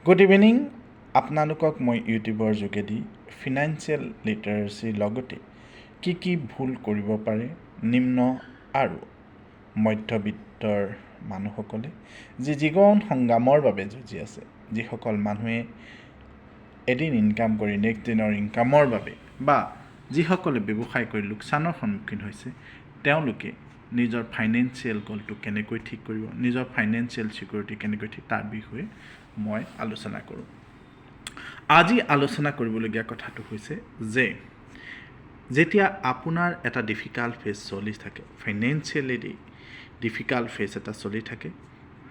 Good evening আপোনালোকক মই ইউটিউবৰ যোগেদি ফিনান্সিয়েল লিটাৰেচিৰ লগতে কি কি ভুল কৰিব পাৰে নিম্ন আৰু মধ্যবিত্তৰ মানুহসকলে, যি জীৱন সংগ্ৰামৰ বাবে যুঁজি আছে, যিসকল মানুহে এদিন ইনকাম কৰি নেক্সট দিনৰ ইনকামৰ বাবে বা যিসকলে ব্যৱসায় কৰি লোকচানৰ সন্মুখীন হৈছে, তেওঁলোকে নিজৰ ফাইনেন্সিয়েল গ'লটো কেনেকৈ ঠিক কৰিব, নিজৰ ফাইনেন্সিয়েল ছিকিউৰিটি কেনেকৈ ঠিক, তাৰ বিষয়ে মই আলোচনা কৰোঁ। আজি আলোচনা কৰিবলগীয়া কথাটো হৈছে যে যেতিয়া আপোনাৰ এটা ডিফিকাল্ট ফেজ চলি থাকে, ফাইনেন্সিয়েলি ডিফিকাল্ট ফেজ এটা চলি থাকে,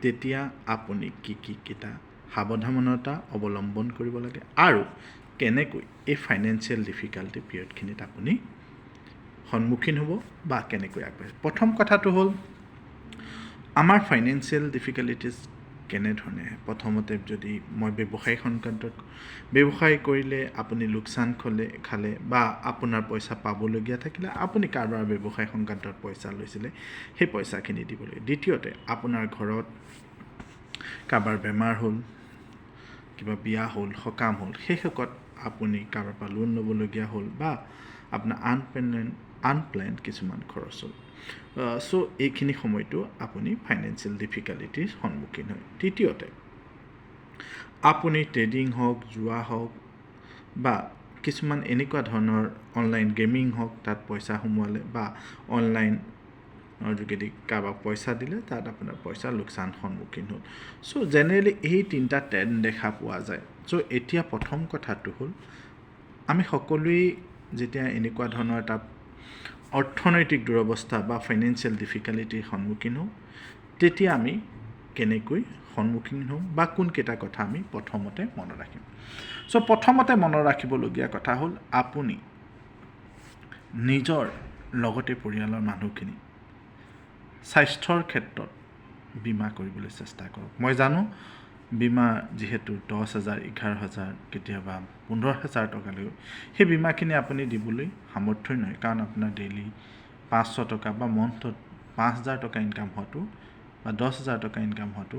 তেতিয়া আপুনি কি কি কেইটা সাৱধানতা অৱলম্বন কৰিব লাগে আৰু কেনেকৈ এই ফাইনেন্সিয়েল ডিফিকাল্টি পিৰিয়ডখিনিত আপুনি সন্মুখীন হ'ব বা কেনেকৈ আগবাঢ়ে। প্ৰথম কথাটো হ'ল, আমাৰ ফাইনেন্সিয়েল ডিফিকাল্টিজ কেনেধৰণে আহে? প্ৰথমতে যদি মই ব্যৱসায় সংক্ৰান্তত, ব্যৱসায় কৰিলে আপুনি লোকচান খালে বা আপোনাৰ পইচা পাবলগীয়া থাকিলে, আপুনি কাৰোবাৰ ব্যৱসায় সংক্ৰান্তত পইচা লৈছিলে, সেই পইচাখিনি দিব লাগে। দ্বিতীয়তে, আপোনাৰ ঘৰত কাৰোবাৰ বেমাৰ হ'ল, কিবা বিয়া হ'ল, সকাম হ'ল, সেই শেষত আপুনি কাৰোবাৰ পৰা লোন ল'বলগীয়া হ'ল বা আপোনাৰ আনপ্লেন কিছুমান খৰচ হ'ল। চ' এইখিনি সময়তো আপুনি ফাইনেন্সিয়েল ডিফিকাল্টিৰ সন্মুখীন হয়। তৃতীয়তে, আপুনি ট্ৰেডিং হওক, জুৱা হওক বা কিছুমান এনেকুৱা ধৰণৰ অনলাইন গেমিং হওক, তাত পইচা সোমোৱালে বা অনলাইনৰ যোগেদি কাৰোবাক পইচা দিলে, তাত আপোনাৰ পইচা লোকচান সন্মুখীন হ'ল। চ' জেনেৰেলি এই তিনিটা ট্ৰেণ্ড দেখা পোৱা যায়। চ' এতিয়া প্ৰথম কথাটো হ'ল, আমি সকলোৱেই যেতিয়া এনেকুৱা ধৰণৰ এটা অৰ্থনৈতিক দুৰৱস্থা বা ফাইনেন্সিয়েল ডিফিকাল্টিৰ সন্মুখীন হওঁ, তেতিয়া আমি কেনেকৈ সন্মুখীন হওঁ বা কোনকেইটা কথা আমি প্ৰথমতে মনত ৰাখিম? চ' প্ৰথমতে মনত ৰাখিবলগীয়া কথা হ'ল, আপুনি নিজৰ লগতে পৰিয়ালৰ মানুহখিনি স্বাস্থ্যৰ ক্ষেত্ৰত বীমা কৰিবলৈ চেষ্টা কৰক। মই জানো, বীমা যিহেতু 10,000, 11,000, কেতিয়াবা 15,000 টকালৈও, সেই বীমাখিনি আপুনি দিবলৈ সামৰ্থ্যই নহয়, কাৰণ আপোনাৰ ডেইলি 500 টকা বা মন্থত 5,000 টকা ইনকাম হোৱাটো বা 10,000 টকা ইনকাম হোৱাটো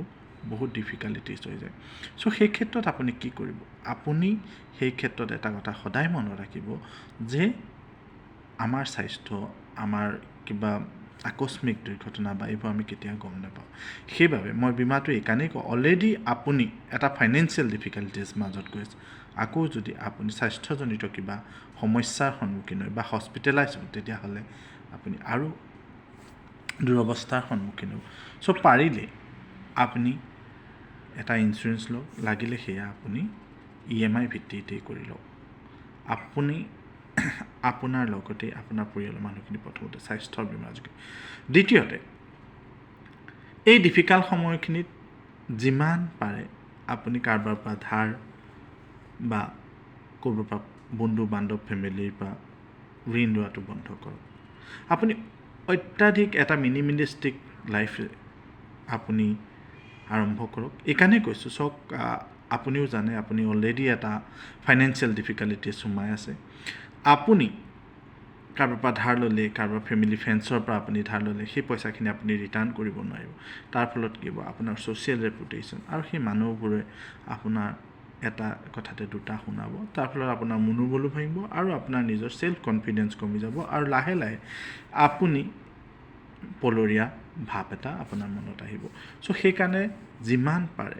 বহুত ডিফিকাল্টিজ হৈ যায়। চ' সেই ক্ষেত্ৰত আপুনি কি কৰিব? আপুনি সেই ক্ষেত্ৰত এটা কথা সদায় মনত ৰাখিব যে আমাৰ স্বাস্থ্য, আমাৰ কিবা আকস্মিক দুৰ্ঘটনা বা এইবোৰ আমি কেতিয়াও গম নাপাওঁ। সেইবাবে মই বীমাটো এইকাৰণেই কওঁ। অলৰেডি আপুনি এটা ফাইনেন্সিয়েল ডিফিকাল্টিজ মাজত গৈ আছে, আকৌ যদি আপুনি স্বাস্থ্যজনিত কিবা সমস্যাৰ সন্মুখীন হয় বা হস্পিটেলাইজ হয়, তেতিয়াহ'লে আপুনি আৰু দুৰৱস্থাৰ সন্মুখীন হ'ব। চ' পাৰিলে আপুনি এটা ইঞ্চুৰেঞ্চ লওক, লাগিলে সেয়া আপুনি ইএমআই ভিত্তিতেই কৰি লওক। আপুনি আপোনাৰ লগতে আপোনাৰ পৰিয়ালৰ মানুহখিনি প্ৰথমতে স্বাস্থ্যৰ বীমা যোগে। দ্বিতীয়তে, এই ডিফিকাল্ট সময়খিনিত যিমান পাৰে আপুনি কাৰোবাৰ পৰা ধাৰ বা ক'ৰবাৰ পৰা বন্ধু বান্ধৱ, ফেমিলিৰ পৰা ঋণ লোৱাটো বন্ধ কৰক। আপুনি অত্যাধিক এটা মিনিমিলিষ্টিক লাইফ আপুনি আৰম্ভ কৰক। এইকাৰণেই কৈছোঁ, চাওক, আপুনিও জানে, আপুনি অলৰেডি এটা ফাইনেন্সিয়েল ডিফিকাল্টিজ সোমাই আছে। আপুনি কাৰোবাৰ পৰা ধাৰ ল'লে, কাৰোবাৰ ফেমিলি ফ্ৰেণ্ডছৰ পৰা আপুনি ধাৰ ল'লে, সেই পইচাখিনি আপুনি ৰিটাৰ্ণ কৰিব নোৱাৰিব। তাৰ ফলত কি হ'ব? আপোনাৰ ছ'চিয়েল ৰেপুটেশ্যন আৰু সেই মানুহবোৰে আপোনাৰ এটা কথাতে দুটা শুনাব। তাৰ ফলত আপোনাৰ মনোবলো ভাঙিব আৰু আপোনাৰ নিজৰ চেল্ফ কনফিডেঞ্চ কমি যাব আৰু লাহে লাহে আপুনি পলৰীয়া ভাৱ এটা আপোনাৰ মনত আহিব। চ' সেইকাৰণে যিমান পাৰে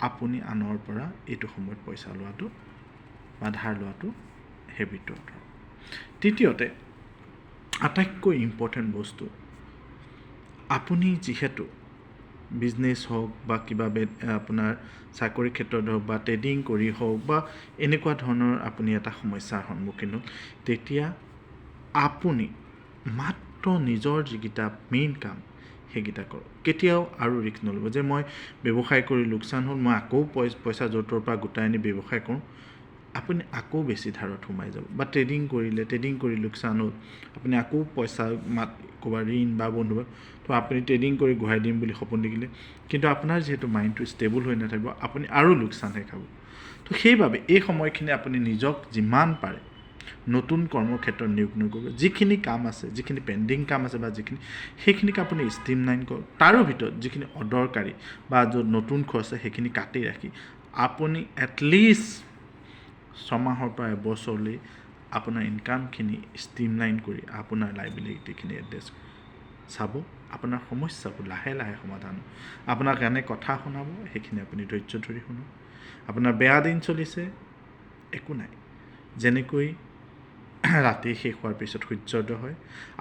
আপুনি আনৰ পৰা এইটো সময়ত পইচা লোৱাটো বা ধাৰ লোৱাটো হেবিটটো আঁতৰাওক। তৃতীয়তে, আটাইতকৈ ইম্পৰ্টেণ্ট বস্তু, আপুনি যিহেতু বিজনেছ হওক বা কিবা আপোনাৰ চাকৰি ক্ষেত্ৰত হওক বা ট্ৰেডিং কৰি হওক বা এনেকুৱা ধৰণৰ আপুনি এটা সমস্যাৰ সন্মুখীন হ'ল, তেতিয়া আপুনি মাত্ৰ নিজৰ যিকেইটা মেইন কাম, সেইকেইটা কৰক। কেতিয়াও আৰু ৰিস্ক নল'ব যে মই ব্যৱসায় কৰি লোকচান হ'ল, মই আকৌ পইচা য'ৰ ত'ৰ পৰা গোটাই আনি ব্যৱসায় কৰোঁ। আপুনি আকৌ বেছি ধাৰত সোমাই যাব। বা ট্ৰেডিং কৰিলে, ট্ৰেডিং কৰি লোকচান হ'ল, আপুনি আকৌ পইচা মাত ক'ৰবাৰ ঋণ বা বন্ধু, তো আপুনি ট্ৰেডিং কৰি ঘূৰাই দিম বুলি সপোন দেখিলে, কিন্তু আপোনাৰ যিহেতু মাইণ্ডটো ষ্টেবল হৈ নাথাকিব, আপুনি আৰু লোকচানহে খাব। তো সেইবাবে এই সময়খিনি আপুনি নিজক যিমান পাৰে নতুন কৰ্মক্ষেত্ৰত নিয়োগ নকৰিব। যিখিনি কাম আছে, যিখিনি পেণ্ডিং কাম আছে বা যিখিনি, সেইখিনিক আপুনি ষ্ট্ৰীম লাইন কৰক। তাৰো ভিতৰত যিখিনি অদৰকাৰী বা য'ত নতুন খৰচ আছে, সেইখিনি কাটি ৰাখি আপুনি এটলিষ্ট 6 মাহৰ পৰা এবছৰলৈ আপোনাৰ ইনকামখিনি ষ্ট্ৰীমলাইন কৰি আপোনাৰ লাইবিলিটিখিনি এড্ৰেছ চাব। আপোনাৰ সমস্যাবোৰ লাহে লাহে সমাধান হ'ব। আপোনাক এনে কথা শুনাব, সেইখিনি আপুনি ধৈৰ্য ধৰি শুনক। আপোনাৰ বেয়া দিন চলিছে, একো নাই। যেনেকৈ ৰাতি শেষ হোৱাৰ পিছত সূৰ্যোদয় হয়,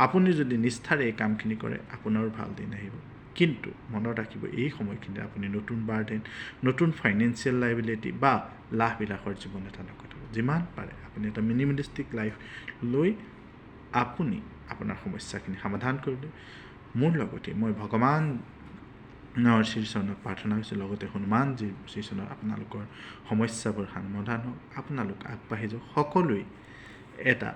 আপুনি যদি নিষ্ঠাৰে এই কামখিনি কৰে, আপোনাৰো ভাল দিন আহিব। কিন্তু মনত ৰাখিব, এই সময়খিনিত আপুনি নতুন বাৰ্ডেন, নতুন ফাইনেন্সিয়েল লাইবিলিটি বা লাহ বিলাসৰ জীৱন এটা নকটাব। যিমান পাৰে আপুনি এটা মিনিমেলিষ্টিক লাইফ লৈ আপুনি আপোনাৰ সমস্যাখিনি সমাধান কৰিলে মোৰ লগতে মই ভগৱানৰ শ্ৰীচৰণত প্ৰাৰ্থনা কৰিছোঁ, লগতে হনুমানজীৰ শ্ৰীচৰণত আপোনালোকৰ সমস্যাবোৰ সমাধান হওক, আপোনালোক আগবাঢ়ি যাওক, সকলোৱে এটা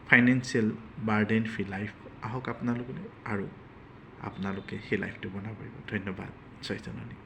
ফাইনেন্সিয়েল বাৰ্ডেন ফ্ৰী লাইফ আহক আপোনালোকলৈ আৰু আপোনালোকে সেই লাইফটো বনাব পাৰিব। ধন্যবাদ। জয় জননী।